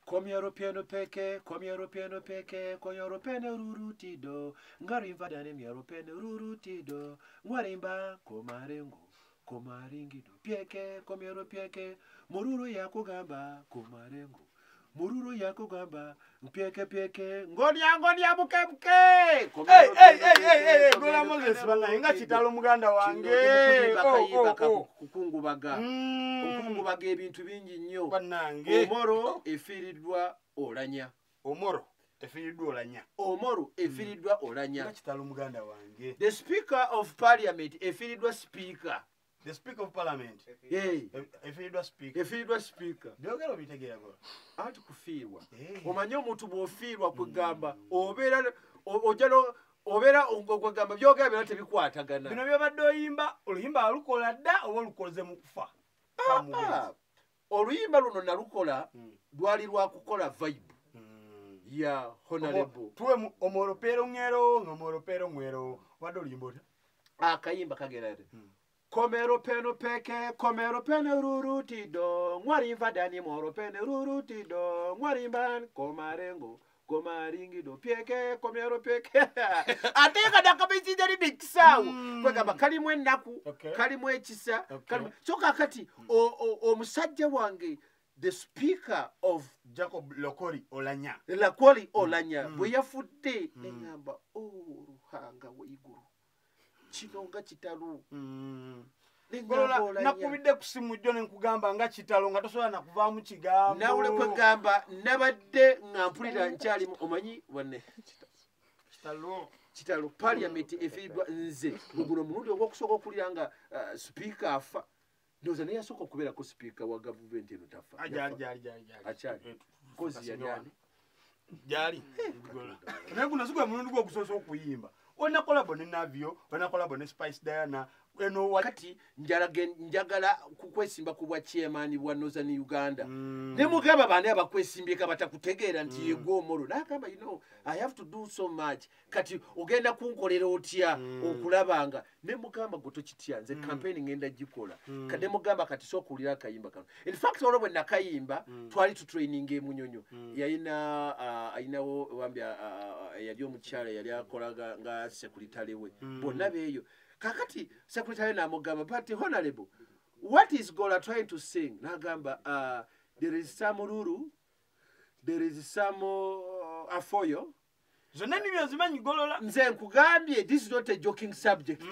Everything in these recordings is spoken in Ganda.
Komiero pieno peke, komiero pieno peke, komiero pene rurutido, ngarimba dane miero pene rurutido, ngwarimba komarengo, komaringido, pieke, komiero pieke, mururu yakugamba, komarengo, mururu yakugamba, pieke pieke, ngonya ngonya buke buke. Hey, hey, hey, hey, hey, Gola Moses bana nga kitalo muganda wange. Kukungubaga. Okukungubaga ebintu bingi nnyo. Bannange. Omoro efiiriddwa Olanya. Omoro efiiriddwa Olanya. Omoro efiiriddwa Olanya. Nga kitalo muganda wange. The Speaker of Parliament efiiriddwa Speaker. The Speaker of Parliament. Hey. Efiiriddwa Speaker. Efiiriddwa Speaker. Byogera obitegeera Gola. Anti kufiirwa. Omanye omuntu bw'ofiirwa kugamba obeera ojjalo obeera ogwagamba byogera byonna tebikwatagana. Bino byobadde oyimba oluyimba alukola dda oba olukoze mu kufa? Oluyimba luno nalukola lwali lwa kukola vibe ya Honorable. Tuwe omoropero ngero, omoropero ngero. Wadde oluyimba otya? Akayimba kagera ati. Komero peno peke, komero peno rurutido, ngwarimba dani moro peno rurutido, ngwarimba komarengo, komaringido, pieke, komero pieke. Ate kadakabizija libikisaawo. Kwegamba kalimu ennaku, kalimu ekisa, kalimu. So kakati omusajja wange, the Speaker of Jacob Lokori Olanya. Lokori Olanya, bwe yafudde nengamba, oh Ruhanga w'eggulu. Kino nga kitalo. Golola nakubidde ku simu jjo ne nkugamba nga kitalo nga tosobola na kuvaamu kigambo. Nawule kwegamba nabadde nga mpulira nkyalimu omanyi wanne. Kitalo. Kitalo Parliament efiiriddwa nze. Guno omulundi ogw'okusooka okuwulira nga Speaker afa. Ndowooza naye yasooka okubeerako Speaker wa gavumenti eno tafa. Ajali. Akyali. Kozi yali ani? Gyali. Naye guno si gwe mulundi gwe ogusoose okuyimba. Olina kolabo ne Navio, olina kolabo ne Spice Diana, eno kati njagala kukwesimba ku bwa chairman bwa Northern Uganda. Ne mugamba bane abakwesimbye batakutegeera nti yegwe Omoro. N'agamba, you know, I have to do so much. Kati ogenda kunkolera otya okulabanga. Ne mugamba gwe tokitya nze campaign ngenda gikola. Kati ne mugamba kati sooka owulira akayimba kano. In fact olwo bwe nakayimba twali tu training e Munyonyo. Yalina ayinawo wambya yali omukyala yali akola nga sekuritale we. Bonna beeyo. Kakati secretary namugamba, but Honorable, what is Gola trying to sing? Nagamba, there is some Ruru, there is some Afoyo. Zonna nibyo zimanyi Golola. Nze nkugambye, this is not a joking subject.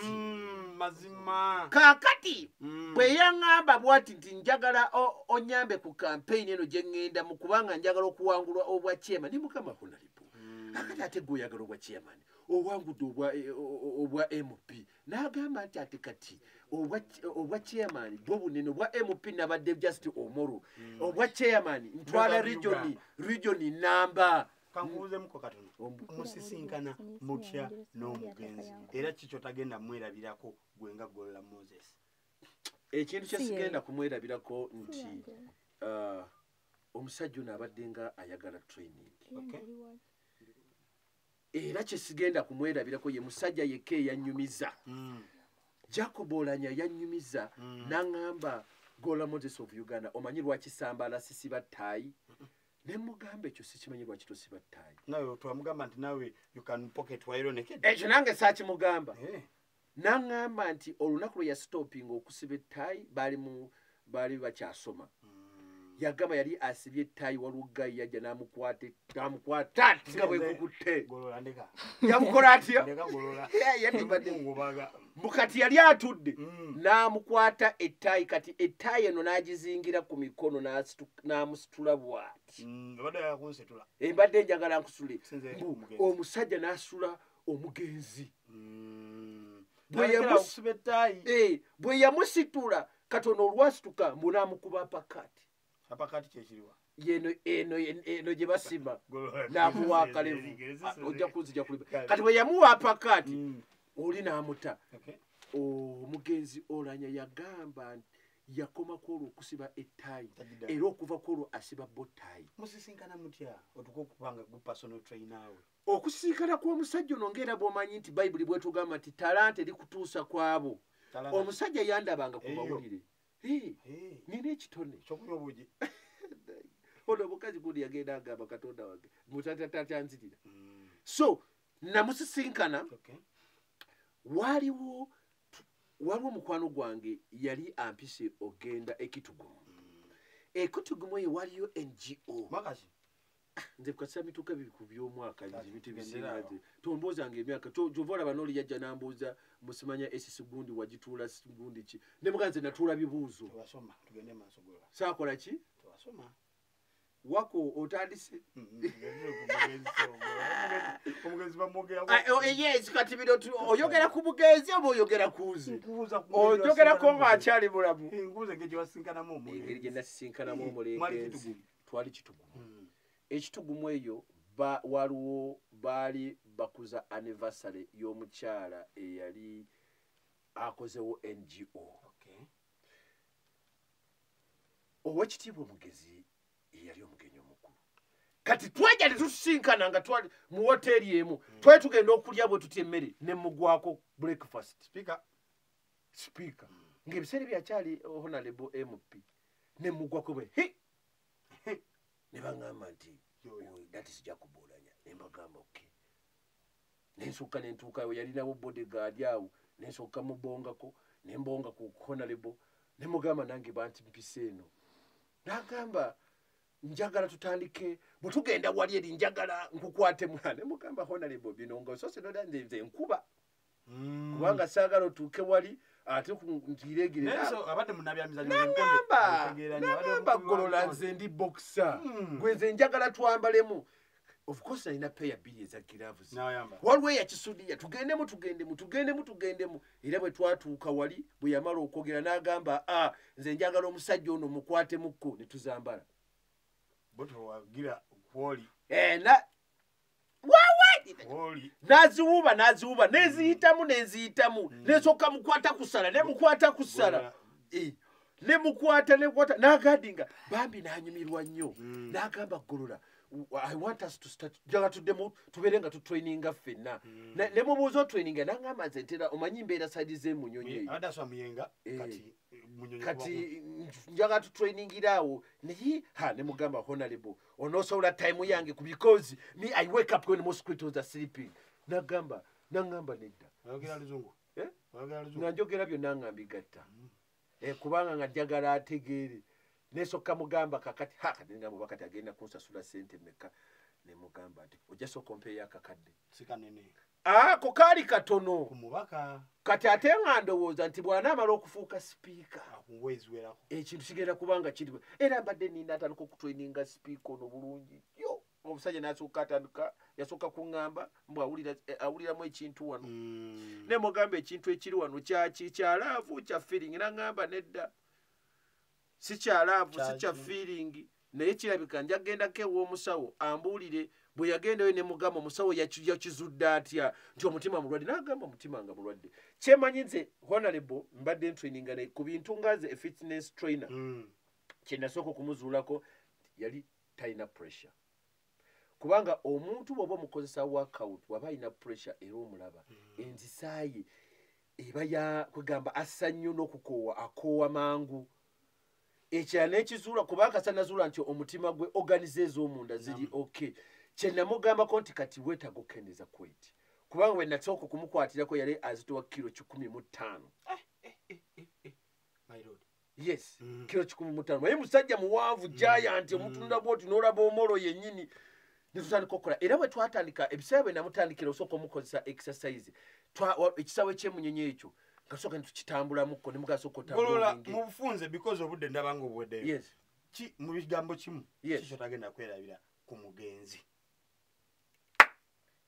Mazima. Kakati, bwe yaŋŋamba bw'ati nti njagala onyambe ku campaign eno gye ŋŋenda mu kubanga njagala okuwangulwa obwa chairman. Ni mukama Honorable. Kakati ate gwe oyagala obwa chairman. Owangudde obwa MP. N'agamba nti ate kati obwa chairman bwo bunene, obwa MP nabadde just Omoro. Obwa chairman ntwala region namba. Kankubuuzemuko katono. Musisinkana mutya n'omugenzi era kikyo tagenda mwerabirako gwe nga Golola Moses? Ekintu kye sigenda kumwerabirako nti omusajja ono abadde nga ayagala training. Era kye sigenda kumwerabirako ye musajja yekka eyannyumiza. Jacob Olanya yannyumiza n'aŋŋamba, Gola Moses of Uganda, omanyi lwaki sambala sisiba ttaayi? Ne mugamba ekyo sikimanyi lwaki tosiba ttaayi. Nawe twamugamba nti nawe you can pocket while naked. Ekyo nange saakimugamba. N'aŋŋamba nti olunaku lwe yasitopinga okusiba ettaayi baali bakyasoma. Yagamba yali asibye ettaayi waliwo guy yajja n'amukwata nga bwe kukutte. Yamukola atya? Mbu kati yali atudde n'amukwata ettaayi, kati ettaayi eno n'agizingira ku mikono n'amusitula bw'ati. Mbadde njagala nkusitule. Mbu omusajja n'asitula omugenzi. Bwe yamusitula katono olwasituka mbu n'amukuba apakati. Apakati kyekiriwa? Yeno eno gye basima n'amuwa akalevu. Ojja kunzija kuliba. Kati bwe yamuwa apakati oli n'amuta. Omugenzi Olanya yagamba nti yakoma ku olwo okusiba ettaayi era okuva ku olwo asiba bo ttaayi. Musisinkana mutya otuuka okubanga gu personal trainer we? Okusisinkana kw'omusajja ono ng'era bw'omanyi nti Bayibuli bw'etugamba nti talanta erikutuusa ku abo. Omusajja yandabanga ku mawulire. Nina ekitone. Ky'okunywa obuugi. Ono omukazi gundi yagenda agamba Katonda wange mutatatyanzirira. So namusisinkana. Waliwo mukwano gwange yali ampise ogenda Ekitugumu. Ekitugumu eyo waliyo NGO. Mwaka ki? Nze kasita mituuka ku by'omwaka ebintu ebisinga tombuuzanga emyaka. Kyova olaba n'oli yajja n'ambuuza musimanya esisi gundi wagituula gundi ki, ne mugaa nze natuula bibuuzo. Tewasoma, tugende maaso Golola. Saakola ki? Tewasoma. Wako otandise. Omugenzi bamwogera. Yes, kati bino oyogera ku mugenzi oba oyogera ku nze? Oyogerako ng'akyali mulamu. Nkubuuza engeri gye wasisinkanamu omulenzi. Engeri gye nasisinkanamu omulenzi. Twali Kitugumu. Ekitugumu eyo waliwo baali bakuza anniversary y'omukyala eyali akozewo NGO. Owekitiibwa omugezi eyali omugenyi omukulu. Kati twajja ne tusisinkana nga twali mu woteeri emu. Twali tugenda okulya bwe tutya emmere ne mugwako breakfast. Speaker. Ng'ebiseera byakyali Honorable MP. Ne mugwako bwe hi! Ne baŋŋamba nti that is Jacob Oulanyah. Ne mbagamba okay. Ne nsooka ne ntuukayo, yalinawo bodyguard awo. Ne nsooka mubongako, ne mbonga ku Honorable. Ne mugamba nange banti mpise eno. N'agamba njagala tutandike, bwe tugenda wali eri njagala nkukwate mwana. Ne mugamba Honorable bino nga osose noda nze nkuba. Kubanga saagala otuuke wali ate ntiregere. Abadde munnabyamizannyo. Nagamba Golola nze ndi boxer. Gwe nze njagala twambalemu. Of course alina peya bbiri eza gloves. Waliwo eyakisudiya tugendemu. Era bwe twatuuka wali bwe yamala okwogera n'agamba nze njagala omusajja ono mukwatemukko ne tuzambala. Boto wagira kwoli. Na naziwuba neziyitamu nesooka mukwata kusala ne mukwata kusala ne mukwata n'agadinga bambi n'anyumirwa nnyo n'agamba Golola I want us to start njagala tuddemu tubeere nga tutraininga ffenna. Ne mubuuza otraininga n'angamba nze ntera omanyi mbeera side z'emunyonyi eyo. Abadde asoma Muyenga kati Munyonyi kati njagala tutrainingira awo naye ne mugamba Honorable onoosobola time yange because me I wake up when mosquitoes are sleeping. Nagamba nedda. Oyogera Luzungu? Nga njogera byonna nga mbigatta. Kubanga nga njagala ategeere. Nesooka mugamba kakati ngamba bakati agenda kunsasula ssente mmeka. Ne mugamba nti ojja sooka ompeeyo akakadde. Si kanene. Ako kaali katono. Ku mubaka. Kati ate nga ndowooza nti bw'anaamala okufuuka sipiika akuweeziwerako. Ekintu kigenda kubanga kiri. Era mbadde nninda atandika okutraininga sipiika ono bulungi nnyo. Omusajja n'asooka atandika, yasooka kuŋŋamba mbu awuliramu ekintu wano. Ne mugamba ekintu ekiri wano kyaki kya love kya feeling. N'aŋŋamba nedda. Si kya love, si kya feeling. Naye kirabika nja kugendako ew'omusawo ambuulire. Bwe yagendayo ne mugamba omusawo yakizudde atya nti omutima mulwadde. N'agamba omutima nga mulwadde. Kyemanyi nze Honorable mbadde ntraininga naye ku bintu nga nze fitness trainer. Kye nasooka okumuzuulako yali talina pressure. Kubanga omuntu bw'oba omukozesa workout bw'aba alina pressure era omulaba enzisaaye eba ya kwegamba assa nnyo n'okukoowa akoowa mangu. Ekirala n'ekizuula kubanga sanazuula nti omutima gwe organize ez'omunda ziri okay. Kye namugambako nti kati weetaaga okukendeeza kweti. Kubanga bwe nasooka okumukwatirako yali azitowa kiro 105. My lord. Yes, kiro 105. Naye musajja muwanvu giant omutunula bw'oti n'olaba Omolo yennyini. Ne tutandika okukola. Era bwe twatandika ebiseera bwe namutandikira osooka omukozesa exercise. Ekisaawe ky'emunyonyi ekyo nga tusooka ne tukitambulamukko ne mugamba sooka otambule Golola oyinge. mu bufunze because obudde ndaba ng'obuweddeyo. Yes. Ki mu bigambo kimu Yes. ki ky'otagenda kwerabira ku mugenzi?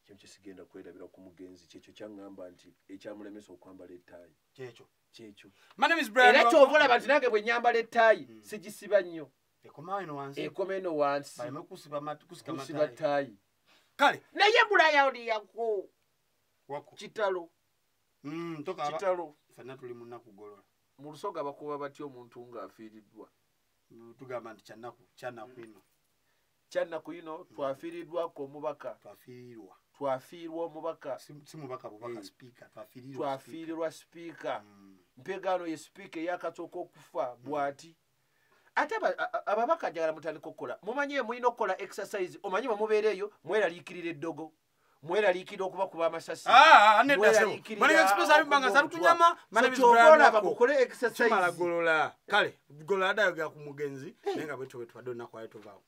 Kintu kye sigenda kwerabira ku mugenzi kyekyo kyaŋŋamba nti ekyamulemesa okwambala ettaayi. Kyekyo. Kyekyo. My name is Brian. Era ky'ova olaba nti nange bwe nnyambala ettaayi sigisiba nnyo. Ekoma eno wansi. Ekoma eno wansi. Baleme kusiba kusika Kusiba mataayi. ttaayi. Kale. Naye Bulaya oliyako. Wako. Kitalo. Toka Kitalo. Ffenna tuli mu nnaku Golola. Mu Lusoga bakuba batya omuntu ng'afiiriddwa? Tugamba nti kyannaku ino. Kyannaku ino twafiiriddwako omubaka. Twafiirirwa. Twafiirwa omubaka. Si mubaka bubaka sipiika, twafiirirwa Twafiirirwa sipiika. Mpegaano ye sipiika eyakasooka okufa bw'ati. Ate ababaka njagala mutandika okukola, mumanye mulina okukola exercise. Omanyi bwe mubeera eyo mweraliikirira eddogo, mweraliikirira okubakuba amasasi, Nedda sebo. mweraliikirira Morning Express abimbanga okuba salutunyama, obutwa. my name is So ky'oba Brian olaba Wako. mukole exercise. Kimala golola. Kale, golola adayogera ku mugenzi, naye nga bwetyo bwe tubadde olunaku lwaleero tuvaawo.